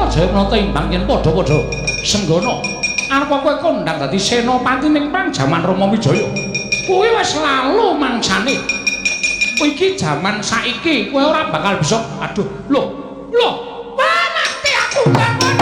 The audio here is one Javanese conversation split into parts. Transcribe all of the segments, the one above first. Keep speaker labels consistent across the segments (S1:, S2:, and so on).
S1: Antarjaya nata imbang yen padha-padha senggana. Arep kowe kondang dadi senopati ning perang jaman Rama Wijaya. Kuwi wis lalu mangsane. Iki jaman saiki kowe ora bakal bisa. Aduh, lho, lho. Wah, mati aku banget.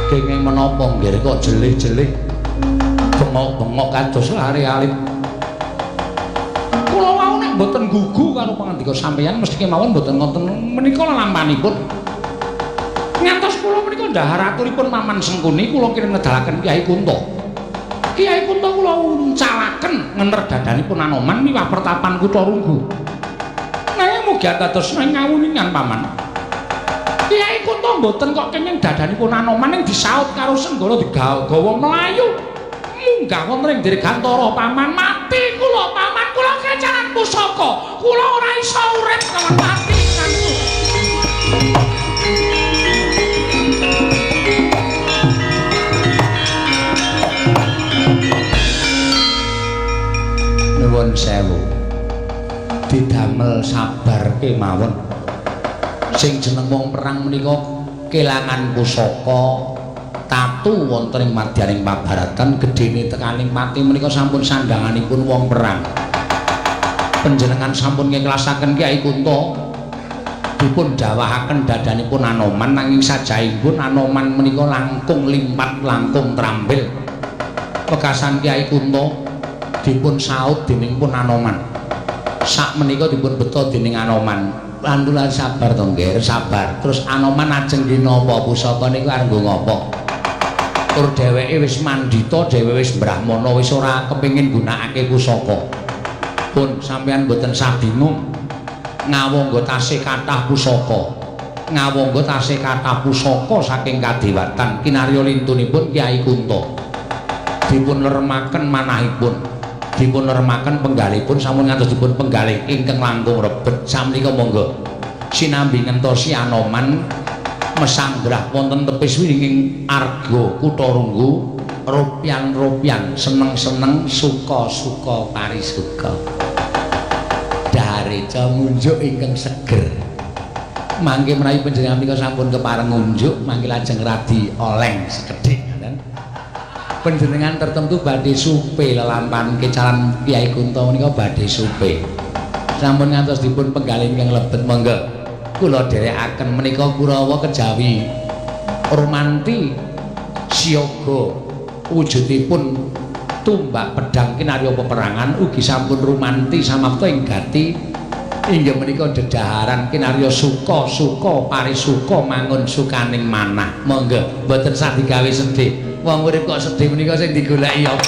S1: Kenging menapa nggih kok jelih-jelih bengok-bengok kados lare alit. Kula wau nek mboten gugu karo pangandika sampeyan mesti kemawon mboten ngoten menika lelampanipun. Ngantos kula menika ndhahar aturipun Maman Sengkuni kula kirim ngedalaken Kyai Kunta. Kyai Kunta kula uncalaken ngener dadanipun Anoman miwah pertapan Kutha Runggu. Nanging mugi dados ngawuningan Paman. Kyai Kunta mboten kok kenging dadanipun Anoman ning disaut karo Senggana digawa mlayu munggah wonten ing Dirgantara. Paman mati kula, paman kula kecalan pusaka, kula ora iso urip kawan mati kanku. Nuwun sewu, didamel sabar kemawon. Sing jeneng wong perang menika kelangan pusaka tatu wonten ing madyaning pabaratan gedene tekaning pati menika sampun sandhanganipun wong perang. Panjenengan sampun ngiklasaken Kyai Kunta dipun dawahaken dadanipun Anoman, nanging sajahipun Anoman menika langkung limpat langkung trampil. Wekasan Kyai Kunta dipun saut dening pun Anoman. Sak menika dipun beto dening Anoman. Lantulan sabar to nggih, sabar. Terus Anoman ajeng nggih napa pusaka niku arep nggo ngapa? Tur dheweke wis mandhita, dheweke wis brahmana, wis ora kepengin nggunakake pusaka. Pun sampeyan mboten sah bingung. Ngawangga tasih kathah pusaka. Ngawangga tasih kathah pusaka saking kadewatan kinarya lintunipun Kyai Kunta. Dipun leremaken manahipun. Dipun leremaken penggalihipun sampun ngantos dipun penggalih ingkang langkung rebet. Samenika monggo sinambi ngentosi Anoman mesanggrah wonten tepis winging arga Kutha Runggu, ropyan-ropyan seneng-seneng suka-suka parisuka. Dareca ngunjuk ingkang seger. Mangke menawi panjenengan menika sampun kepareng ngunjuk mangke lajeng radi oleng sekedhik ngoten. Panjenengan tertentu badhe supe lelampahan kecalan Kyai Kunta menika badhe supe. Sampun ngantos dipun penggalih ingkang lebet monggo. Kula dherekaken menika Kurawa kejawi rumanti siaga wujudipun tumbak pedang kinarya peperangan ugi sampun rumanti samapta ing gati inggih menika dedaharan kinarya suka-suka parisuka mangun sukaning manah. Monggo mboten sah digawe sedih. Wong urip kok sedih menika sing digoleki apa?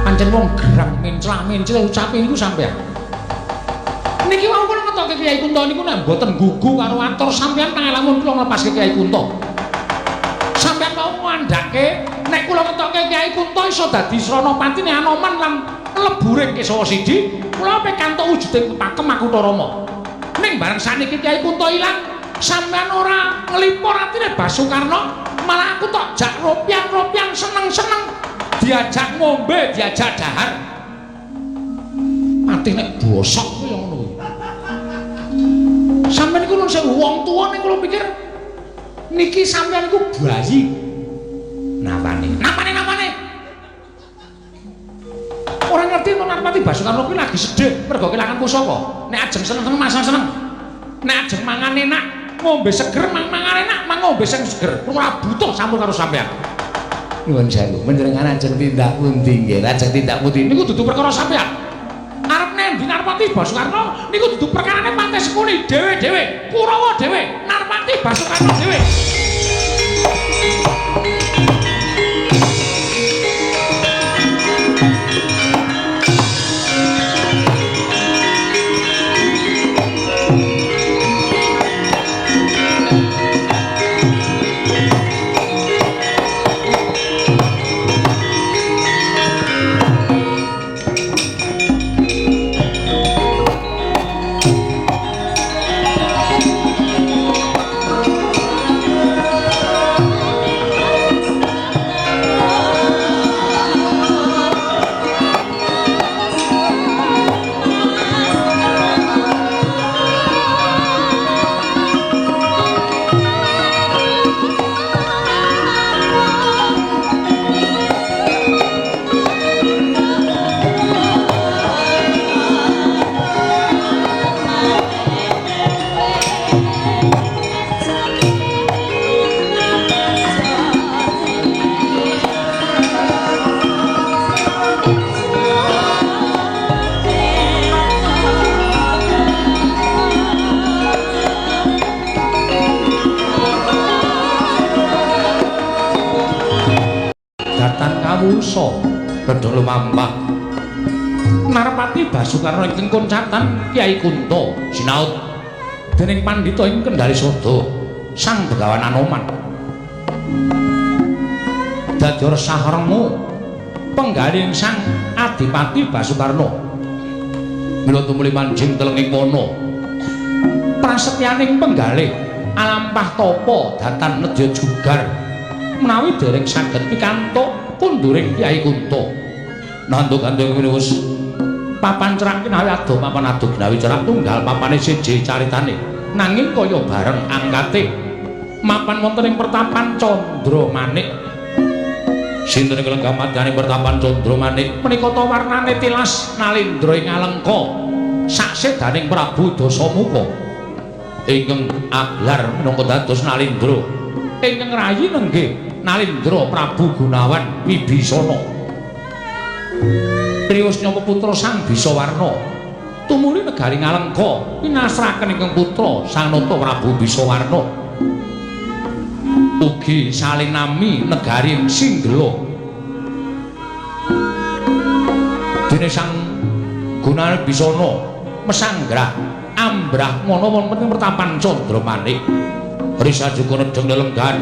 S1: Pancen wong gerang mencla-mencla ucape niku sampeyan. Niki wau kula ngetoke Kyai Kunta niku nek mboten gugu karo atur sampeyan pangalamun kula nglepaske Kyai Kunta. Sampeyan mau ngandhake nek kula ngetoke Kyai Kunta iso dadi sranapatine Anoman lan leburing Kesawa Sidi, kula pikantuk wujuding pakem Makutha Rama. Ning bareng sakniki Kyai Kunta ilang, sampeyan ora nglipur atine Basukarna, malah aku tok jak ropyan-ropyan seneng-seneng, diajak ngombe, diajak dahar. Mati nek bosok kaya ngono kuwi. Sampeyan niku nuwun sewu wong tuwa ning kula pikir niki sampeyan niku bayi. Napane? Napane napane? Ora ngerti to Narpati Basukarna kuwi lagi sedih mergo kelangan pusaka. Nek ajeng seneng-seneng masang seneng. Nek ajeng mangan enak, ngombe seger, mangan enak, mang ngombe sing seger. Ora butuh sampun karo sampeyan. Nuwun sewu, panjenengan ajeng tindak pundi nggih? Ajeng tindak pundi? Niku dudu perkara sampeyan. Arep nendi Narpati Basukarna niku dudu perkarane Pantai Sengkuni dhewe-dhewe, Kurawa dhewe, Narpati Basukarna dhewe. datan kawulsa nedha lumampah Narpati Basukarna ingkang koncatan Kyai Kunta sinaut dening pandhita ing Kendhali Sada Sang Begawan Anoman. Dadi resah rengu penggalih Sang Adipati Basukarna. Mila tumuli manjing telenging wana. Prasetyaning penggalih alampah tapa datan nedya jugar menawi dereng saged pikantuk kunduring Kyai Kunta. Nantuk gandeng wis papan cerak kinawi adoh papan adoh ginawi cerak tunggal papane siji caritane nanging kaya bareng angkate mapan wonten ing pertapan Candra Manik. Sinten ing lenggah madyaning pertapan Candra Manik menika ta warnane tilas nalindra ing alengka saksedaning Prabu Dasamuka ingkang aglar minangka dados Nalindra ingkang rayi nenggih Nalindra Prabu Gunawan Wibisana. Priwos nyapa putra Sang Bisawarna tumuli negari Ngalengka pinasraken ingkang putra Sang Nata Prabu Bisawarna ugi salinami negari Singgela. Dene Sang Gunawan Wibisana mesanggrah ambrah ngono wonten pertapan Candra Manik. Risajuka nedheng lelenggan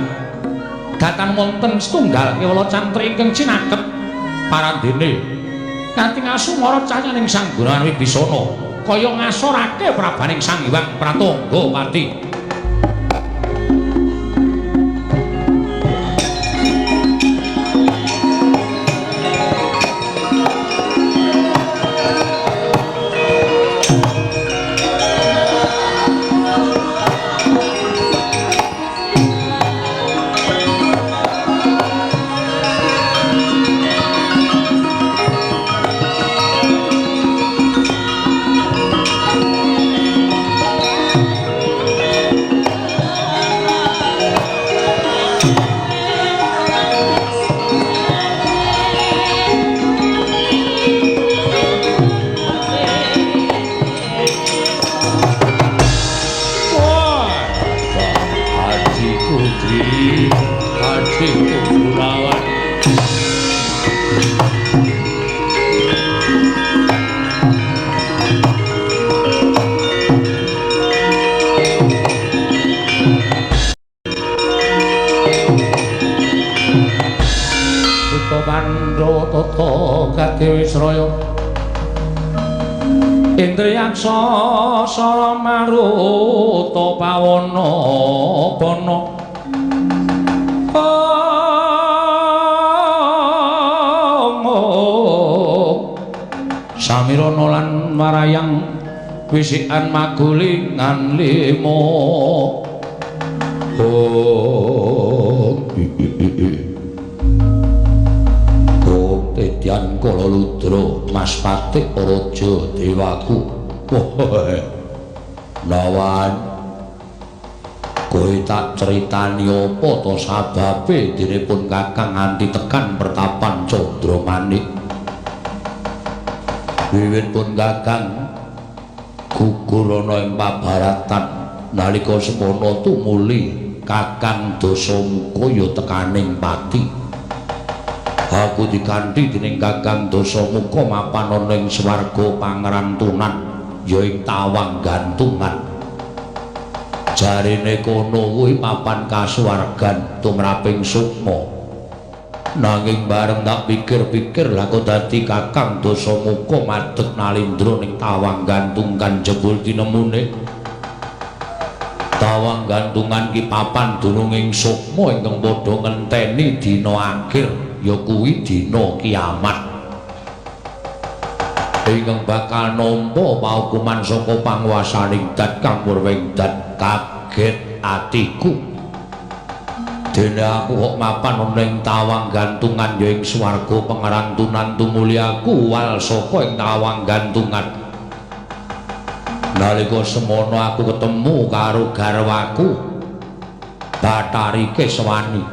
S1: datan wonten setunggal kewala cantrik ingkang cinakep parandene kanthi ngasumara cahyaning Sang Gunawan Wibisana kaya ngasorake prabaning Sang Hyang Pratangga Pati. Indriyaksa sara maruta pawana pana samirana lan marayang wisikan magulingan lima. Om Tedyan Kala Ludra Mas Patik Raja Dewaku. Nawan kowe tak critani apa to sababe dene pun Kakang nganti tekan pertapan Candra Manik. Wiwit pun Kakang gugur ana ing pabaratan nalika semono tumuli Kakang Dasamuka ya tekaning pati. Aku diganti dening Kakang Dasamuka mapan ana ing swarga pangrantunan ya ing tawang gantungan. Jarene kono kuwi papan kasuwargan tumraping sukma. Nanging bareng tak pikir-pikir lah kok dadi Kakang Dasamuka madeg nalindra ning tawang gantungan jebul tinemune. Tawang gantungan ki papan dununging sukma ingkang padha ngenteni dina akhir ya kuwi dina kiamat. Ingkang bakal nampa paukuman saka panguwasaning dat kang murwing dat. Kaget atiku dene aku kok mapan ana ing tawang gantungan ya ing swarga pangerantunan tumuli aku wal saka ing tawang gantungan. Nalika semono aku ketemu karo garwaku Bathari Keswani.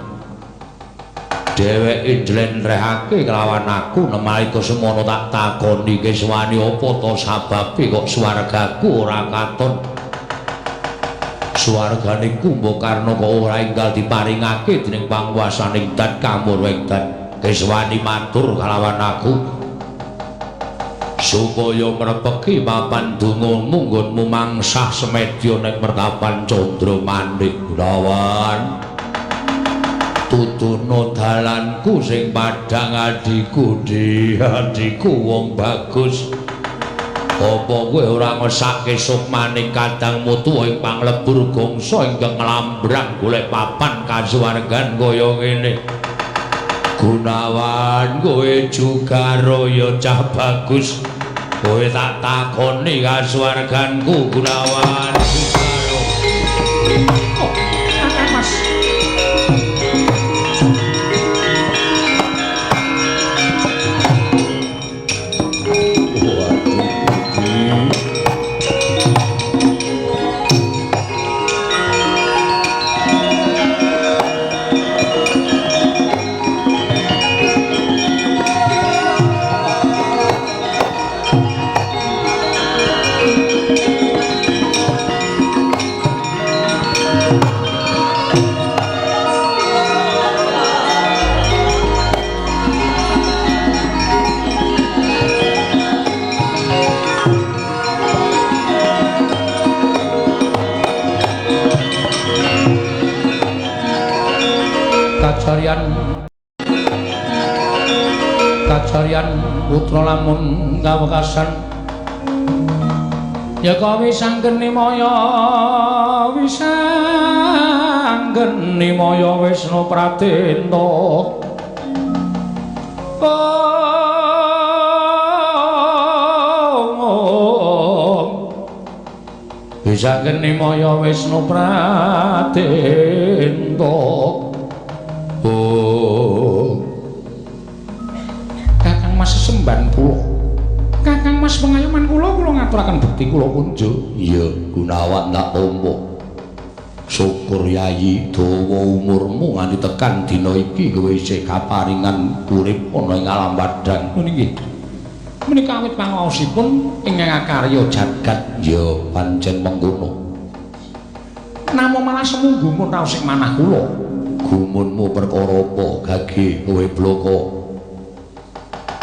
S1: Dheweke njlentrehake kelawan aku nalika semono tak takoni Keswani apa to sababe kok swargaku ora katon. Swargane Kumbakarna kok ora enggal diparingake dening panguwasaning dat kamurwing dat. Keswani matur kalawan aku supaya mrepeki papan dongamu nggonmu mangsah semedya ning mertapan Candra Manik. Gunawan, tutuno dalanku sing padhang adhiku, adhiku wong bagus. Apa kowe ora ngesake sukmaning kadangmu tuwa ing panglebur gangsa ingkang nglambrang golek papan kasuwargan kaya ngene? Gunawan, kowe jugaro ya cah bagus. Kowe tak takoni kasuwarganku, Gunawan, jugaro.
S2: Oh, Kakang Mas.
S1: Kacaryan putra lamun kawekasan ya kawi sanggeni maya wisanggeni maya Wisnu Pratenta. Wisanggeni maya Wisnu Pratenta. Oh. Kakang Mas sesembahan kula. Kakang Mas pengayoman kula, kula ngaturaken bekti kula kunjuk. Iya, Gunawan tak tampa. Syukur Yayi dawa umurmu nganti tekan dina iki kowe isih kaparingan urip ana ing alam padhang. Ngono nggih. Menika awit pangaosipun ingkang akarya jagat. Ya pancen mengkono. Namung malah semu gumun raos ing manah kula. Gumunmu perkara apa gage kowe bloko?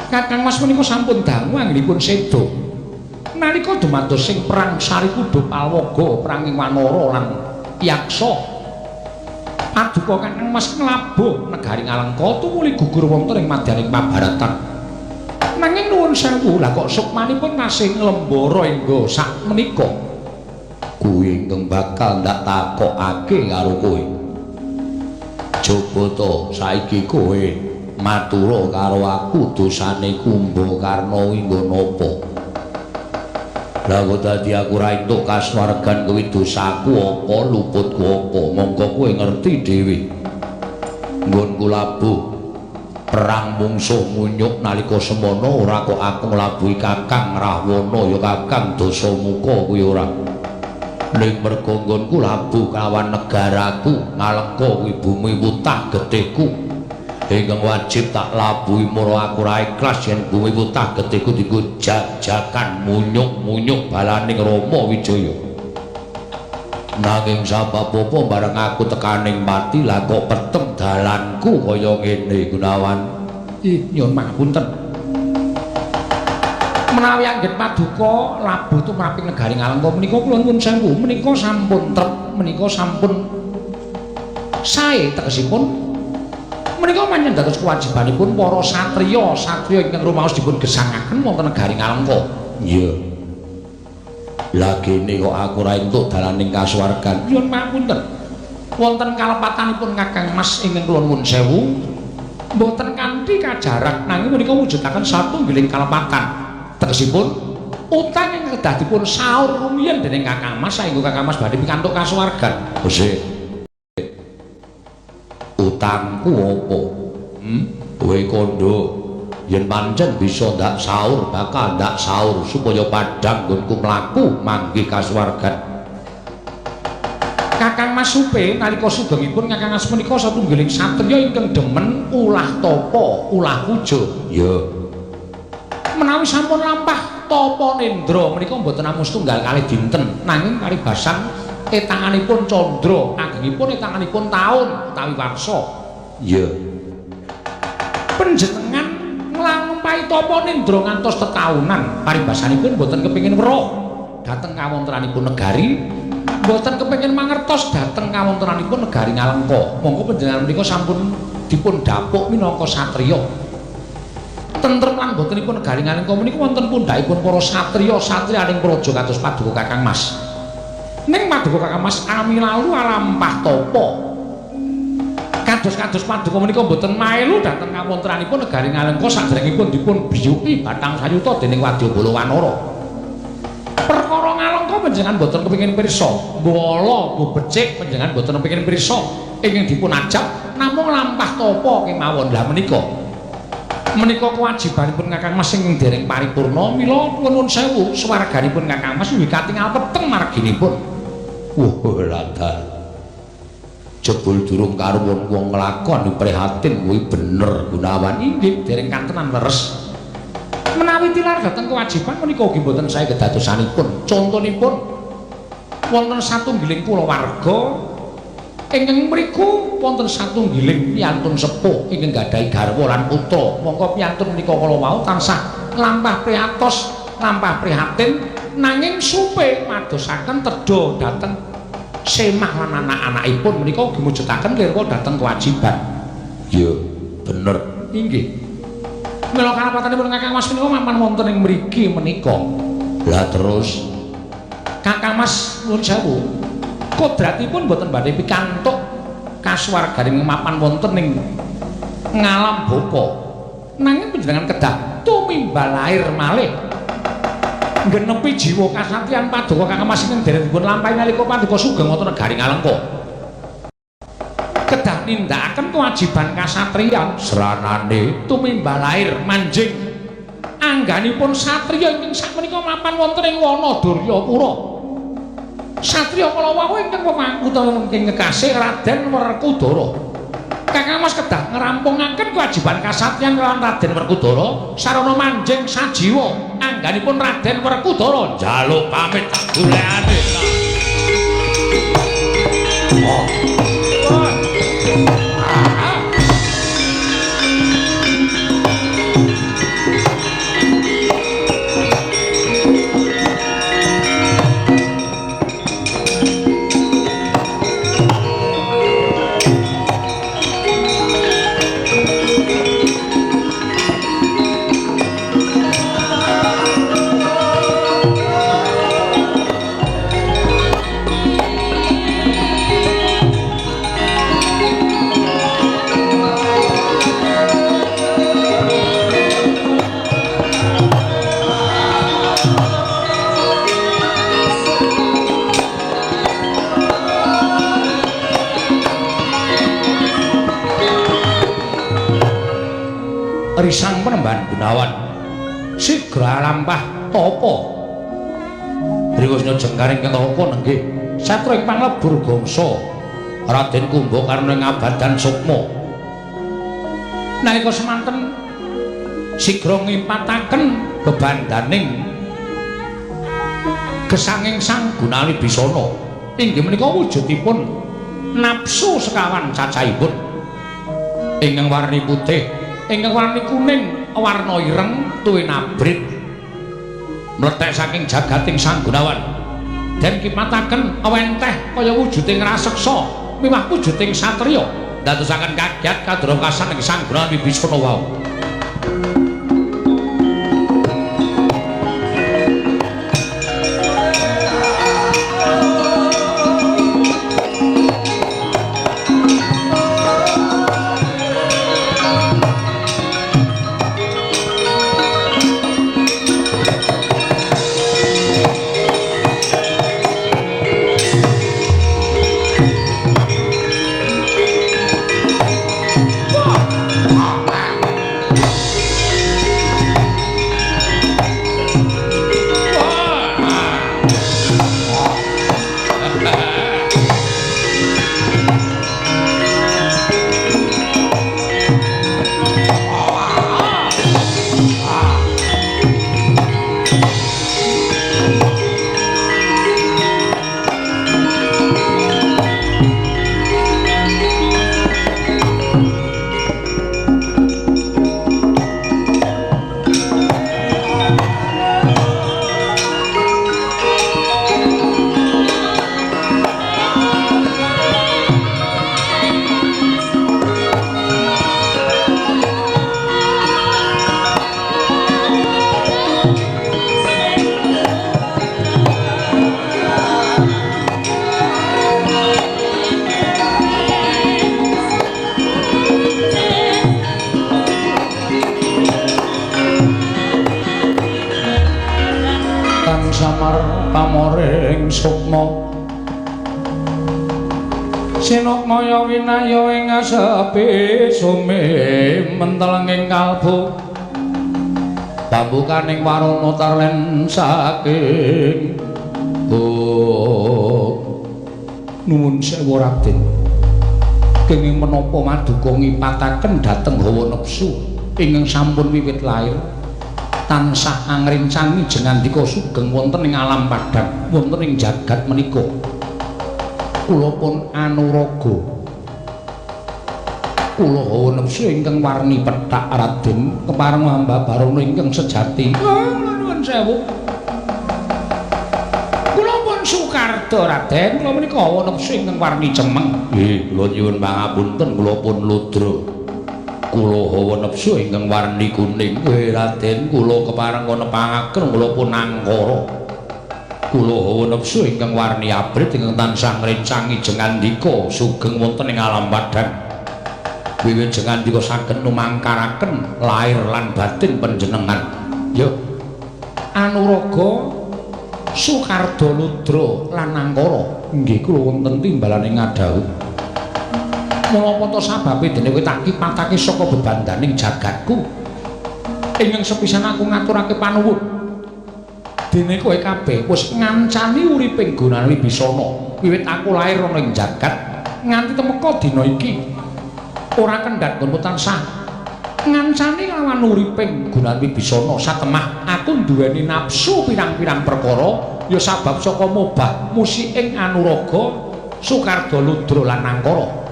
S1: Kakang Mas menika sampun dangu anggenipun seda. Nalika dumados sing perang Sarikuda Palwaga, peranging Wanara lan Yaksa. Paduka Kakang Mas nglabuh negari Ngalengka tumuli gugur wonten ing madyaning pabaratan. Nanging nuwun sewu, lah kok sukmanipun tasih nglembara hingga sak menika. Kuwi ingkang bakal ndak takokake karo kowe. Coba to saiki kowe matura karo aku dosane Kumbakarna nggo napa? Lah kok dadi aku ra entuk kasuwargan kuwi dosaku apa luputku apa? Monggo kowe ngerti dhewe. Nggonku labuh perang mungsuh munyuk nalika semono ora kok aku nglabuhi Kakang Rahwana ya Kakang Dasamuka kuwi ora. Ning merga nggonku labuh kawan negaraku Ngalengka kuwi bumi wutah getihku ingkang wajib tak labuhi mara aku ra ikhlas yen bumi wutah getihku dienggo jajakan munyuk-munyuk balaning Rama Wijaya. Nanging sabab apa bareng aku tekaning pati lah kok peteng dalanku kaya ngene Gunawan.
S2: Ih, nyuwun pangapunten. Menawi anggen paduka labuh tumraping negari Ngalengka menika kula nuwun sewu menika sampun trep menika sampun sae tegesipun menika pancen dados kewajibanipun para satriya satriya ingkang rumaos dipun gesangaken wonten negari Ngalengka.
S1: Iya. Lah kene kok aku ora entuk dalaning kasuwargan.
S2: Nyuwun pangapunten. Wonten kalepatanipun Kakang Mas ingkang kula nuwun sewu mboten kanthi kajarak nanging menika mujudaken satunggiling kalepatan. Tegesipun utang ingkang kedah dipun saur rumiyin dening Kakang Mas saengga Kakang Mas badhe pikantuk kasuwargan.
S1: Sik. Utangku apa? Kowe kandha yen pancen bisa ndak saur bakal ndak saur supaya padhang nggonku mlaku manggih kasuwargan.
S2: Kakang Mas Supe nalika sugengipun Kakang Mas menika satunggiling satriya ingkang demen ulah tapa, ulah puja.
S1: Iya.
S2: Menawi sampun lampah tapa nendra menika mboten namung setunggal kalih dinten nanging paribasan etanganipun candra agengipun etanganipun taun utawi warsa.
S1: Iya.
S2: Panjenengan nglampahi tapa nindra ngantos tetaunan, paribasanipun boten kepengin weruh dhateng kawontenanipun negari, boten kepengin mangertos dhateng kawontenanipun negari Ngalengka. Monggo panjenengan menika sampun dipun dapuk minangka satriya. Tentrem lan botenipun negari Ngalengka menika wonten pundhakipun para satriya-satriyaning praja kados Paduka Kakang Mas. Ning Paduka Kakang Mas amilalu alampah tapa. Kados-kados paduka menika mboten maelu dhateng kawontenanipun negari Ngalengka saderengipun dipun biyuki bathang sayuta dening Wadyabala Wanara. Perkara Ngalengka panjenengan mboten kepengin pirsa, mbala mbuh becik panjenengan mboten kepengin pirsa ingkang dipun ajab namung lampah tapa kemawon. Lah menika menika kewajibanipun Kakang Mas ingkang dereng paripurna, mila nuwun sewu swarganipun Kakang Mas inggih katingal peteng marginipun.
S1: Wah, ladal. Jebul durung karuwun wong nglakoni prihatin kuwi bener Gunawan.
S2: Inggih dereng kantenan leres. Menawi tilar dhateng kewajiban menika ugi mboten sae kedadosanipun. Contonipun wonten satunggiling kulawarga ingkang mriku wonten satunggiling piyantun sepuh ingkang gadhahi garwa lan putra. Mongko piyantun menika kala wau tansah lampah prihatos, lampah prihatin nanging supe madosaken tedha dhateng semah lan anak-anakipun menika ugi mujudaken lirwa dhateng kewajiban.
S1: Ya, bener.
S2: Inggih. Mila karapatanipun Kakang Mas menika mapan wonten ing mriki menika.
S1: Lah terus
S2: Kakang Mas nuwun sewu. Kodratipun mboten badhe pikantuk kasuwarganing mapan wonten ing ngalam baka. Nanging panjenengan kedah tumimbal lair malih. Nggenepi jiwa kasatriyan paduka Kakang Mas ingkang dereng dipun lampahi nalika paduka sugeng wonten negari Ngalengka. Kedah nindakaken kewajiban kasatriyan
S1: sranane
S2: tumimbal lair manjing angganipun satriya ingkang sakmenika mapan wonten ing wana Duryapura. Satriya kala wau ingkang utawa ingkang kekasih Raden Werkudara. Kakang Mas kedah ngrampungaken kewajiban kasatriyan lan Raden Werkudara sarana manjing sajiwa angganipun Raden Werkudara
S1: njaluk pamit tak golekane. Oh.
S2: Risang Panembahan Gunawan sigra lampah tapa Triwisna jengkaring kang raka nenggih satra ing panglebur gangsa Raden Kumbakarna ing abadan sukma. Nalika semanten sigra ngipataken bebandaning gesanging Sang Gunawan Wibisana inggih menika wujudipun nafsu sekawan cacahipun ingkang warni putih, ingkang warni kuning, warna ireng tuwin abrit mlethek saking jagating Sang Gunawan den kipataken awenteh kaya wujuding raseksa miwah wujuding satriya ndadosaken kagiat kadrokasan ing Sang Gunawan Wibisana wau.
S1: Samar pamoring sukma sinukmaya winaya ing asepi sume mentelenging kalbu pambukaning warana tarlen saking oh nuwun sewu Raden kenging menapa maduka ngipataken dhateng hawa nepsu ingkang sampun wiwit lair tansah angrencangi jengandika sugeng wonten ing alam padhang wonten ing jagat menika kula pun anuraga kula hawa nepsu ingkang warni pethak Raden kepareng hamba barono ingkang sejati. Nuwun sewu kula pun Sukardo Raden kula menika hawa nepsu ingkang warni cemeng. Nggih kula nyuwun pangapunten kula pun ludra kula hawa nepsu ingkang warni kuning. Nggih Raden kula kepareng nepangaken kula pun angkara kula hawa nepsu ingkang warni abrit ingkang tansah ngrencangi jengandika sugeng wonten ing alam padhang wiwit jengandika saged numangkaraken lair lan batin panjenengan. Ya anuraga Sukardo Ludra lan Angkara nggih kula wonten timbalane ngadhawuh menapa to sababe dene kowe tak kipatake saka bebandaning jagatku ingkang sepisan aku ngaturake panuwun dene kowe kabeh wis ngancani uriping gunane Wibisana wiwit aku lair ana ing jagat nganti temeka dina iki ora kendhat nggonmu tansah ngancani lawan uriping gunane Wibisana satemah aku duweni nafsu pirang-pirang perkara ya sabab saka mobah musiking anuraga Sukardo Ludra lan Angkara.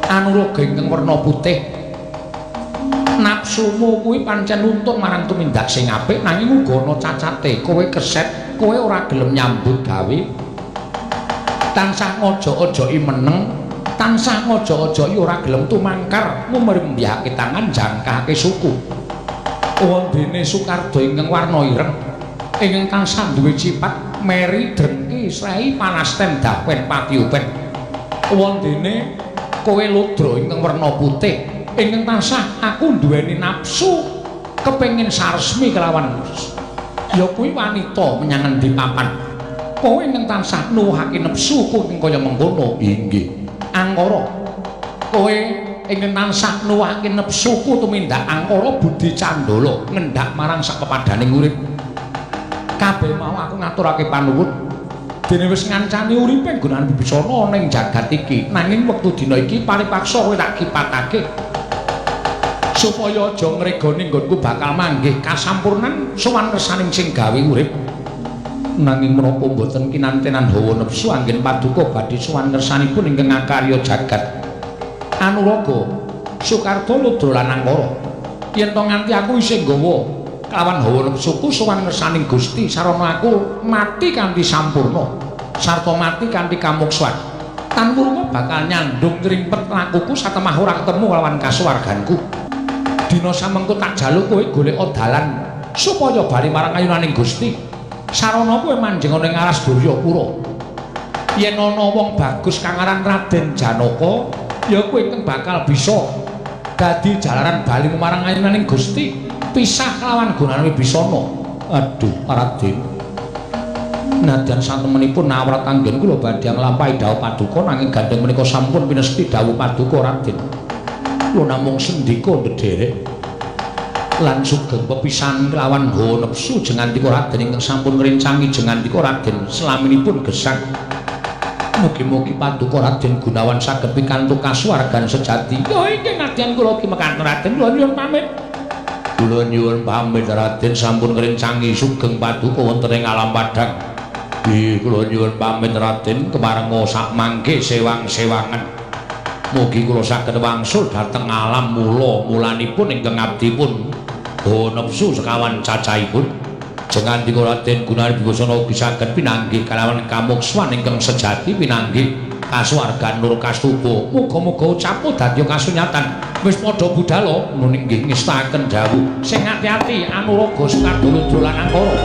S1: Anuraga ingkang werna putih nafsumu kuwi pancen nuntun marang tumindak sing apik nanging uga ana cacate kowe keset kowe ora gelem nyambut gawe tansah ngojok-ojoki meneng tansah ngojok-ojoki ora gelem tumangkar mumrembyake tangan jangkahake suku. Wondene Sukardo ingkang warna ireng ingkang tansah duwe cipat meri drengki srei panasten dapen patiupen. Wondene kowe Ludra ingkang werna putih ingkang tansah aku duweni nafsu kepengin saresmi kelawan ya kuwi wanita menyang endi papan kowe ingkang tansah nuwuhake nepsuku ing kaya mengkono. Inggih Angkara kowe ingkang tansah nuwuhake nepsuku tumindak angkara budi candala ngendak marang sakepadaning urip kabeh mau aku ngaturake panuwun dene wis ngancani uripe nggonane Wibisana ana ing jagat iki nanging wektu dina iki paripaksa kowe tak kipatake supaya aja ngregani nggonku bakal manggih kasampurnan sowan ngersaning sing gawe urip nanging menapa mboten kinantenan hawa nepsu anggen paduka badhe sowan ngersanipun ingkang ngakarya jagat. Anuraga Sukardo Ludra lan Angkara yen to nganti aku isih nggawa kelawan hawa nepsuku sowan ngersaning Gusti sarana aku mati kanthi sampurna sarta mati kanthi kamuksan tan wurunga bakal nyandung ngrimpet lakuku satemah ora ketemu kelawan kasuwarganku. Dina samengko tak jaluk kowe golek dalan supaya bali marang ayunaning Gusti sarana kowe manjing ana ing alas Duryapura. Yen ana wong bagus kang aran Raden Janaka ya kowe ingkang bakal bisa dadi jalaran balimu marang ayunaning Gusti pisah kelawan gunane Wibisana. Aduh Raden nadyan satemenipun nawrat anggen kula badhe nglampahi dawuh paduka nanging gandeng menika sampun pinesti dawuh paduka Raden. Kula namung sendika ndederek lan sugeng pepisan kelawan hawa nepsu jengandika Raden ingkang sampun ngrencangi jengandika Raden selaminipun gesang. Mugi-mugi paduka Raden Gunawan saged pikantuk kasuwargan sejati. Ya inggih nadyan kula ugi mekaten Raden kula nyuwun pamit. Kula nyuwun pamit Raden sampun ngrencangi sugeng paduka wonten ing alam padhang. Nggih kula nyuwun pamit Raden keparenga sak mangke sewang-sewangan. Mugi kula saged wangsul dhateng alam mula mulanipun ingkang abdipun hawa nepsu sekawan cacahipun. Jengandika Raden Gunawan Wibisana ugi saged pinanggih kalawan kamukswan ingkang sejati pinanggih kasuwargan nur kastuba. Muga-muga ucapmu dadi kasunyatan. Wis padha budhal nun inggih ngestakaken dawuh. Sing ati-ati anuraga Sukardo Ludra lan Angkara.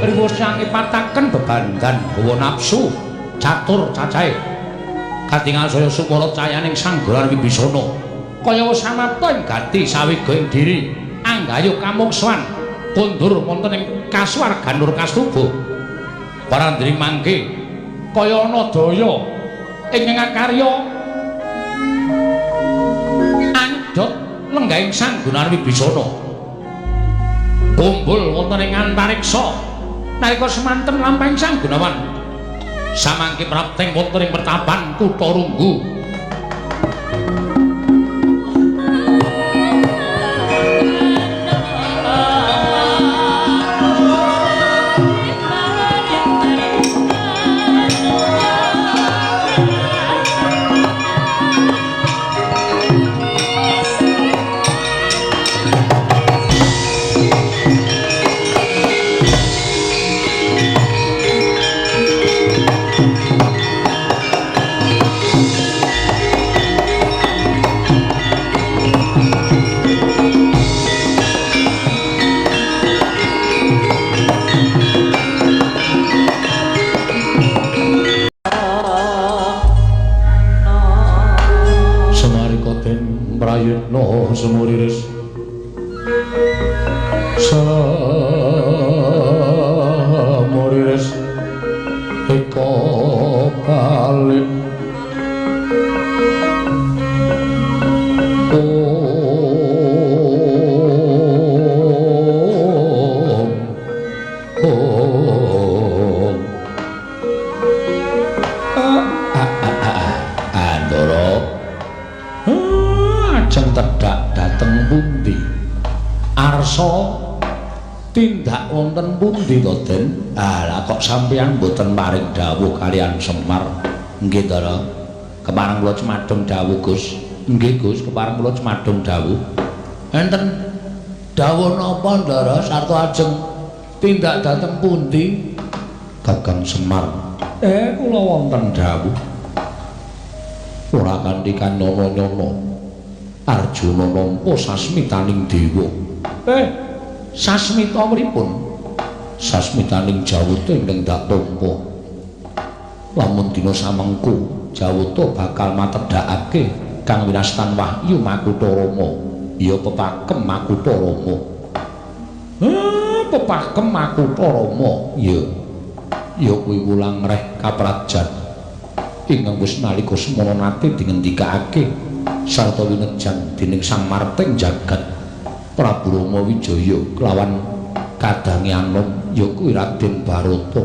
S2: kriwus nyangipataken bebandan hawa nafsu catur cacahe katingal saya sukmara cayaning Sanggalan Wibisana kaya samapta ing gati sawiga ing diri anggayuh kamuksan kondur wonten ing kasuwargan nur kastuba parandring mangke kaya ana daya ing ngakarya andhot lenggahing Sanggunan Wibisana kumpul wonten ing antariksa nalika semanten lampahing Sang Gunawan samangke prapteng wonten ing pertapan Kutha Runggu. Semuriris samuriris eka balik om om Andara ajeng tedhak dhateng pundi arsa tindak wonten pundi to Den? Ah kok sampeyan mboten paring dawuh kaliyan Semar? Nggih Ndara, kepareng kula cemadhong dawuh Gus. Nggih Gus, kepareng kula cemadhong dawuh. Enten dawuh napa Ndara sarta ajeng tindak dhateng pundi? Kakang Semar, kula wonten dawuh. Ora kanthi kanyono-nyono Arjuna nampa sasmitaning dewa. Sasmita pripun? Sasmitaning Jawata ingkang dak tampa. Lamun dina samengko Jawata bakal matedhakake kang winastan wahyu Makutha Rama. Ya pepakem Makutha Rama. Pepakem Makutha Rama. Ya. Ya kuwi wulang reh kaprajan ingkang wis nalika semana nate dingendikake sarta winejan dening Sang Marting jagat Prabu Rama Wijaya kelawan kadange anom ya kuwi Raden Barata.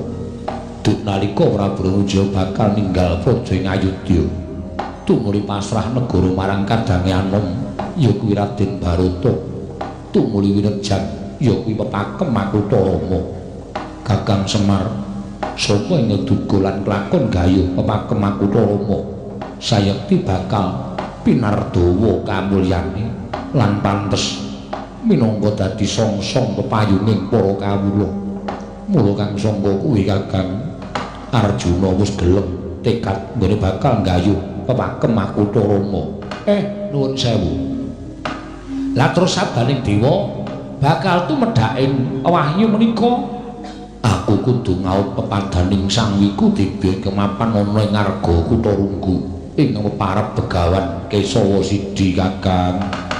S2: Duk nalika Prabu Rama Wijaya bakal ninggal praja ing Ayodya tumuli pasrah negara marang kadange anom ya kuwi Raden Barata tumuli winejan ya kuwi pepakem Makutha Rama. Kakang Semar, sapa ing ngeduga lan klakon gayuh pepakem Makutha Rama sayekti bakal pinardawa kamulyane lan pantes minangka dadi songsong pepayunging para kawula. Mula kang sangka kuwi Kakang Arjuna wis gelem tekad nggone bakal nggayuh pepakem Makutha Rama. Nuwun sewu. Lah terus sabaning dewa bakal tumedhaking wahyu menika, aku kudu ngaut pepadaning Sang Wiku Dibya kemapan ana ing ngarga Kutha Runggu ing peparep Begawan Kesawa Sidi Kakang.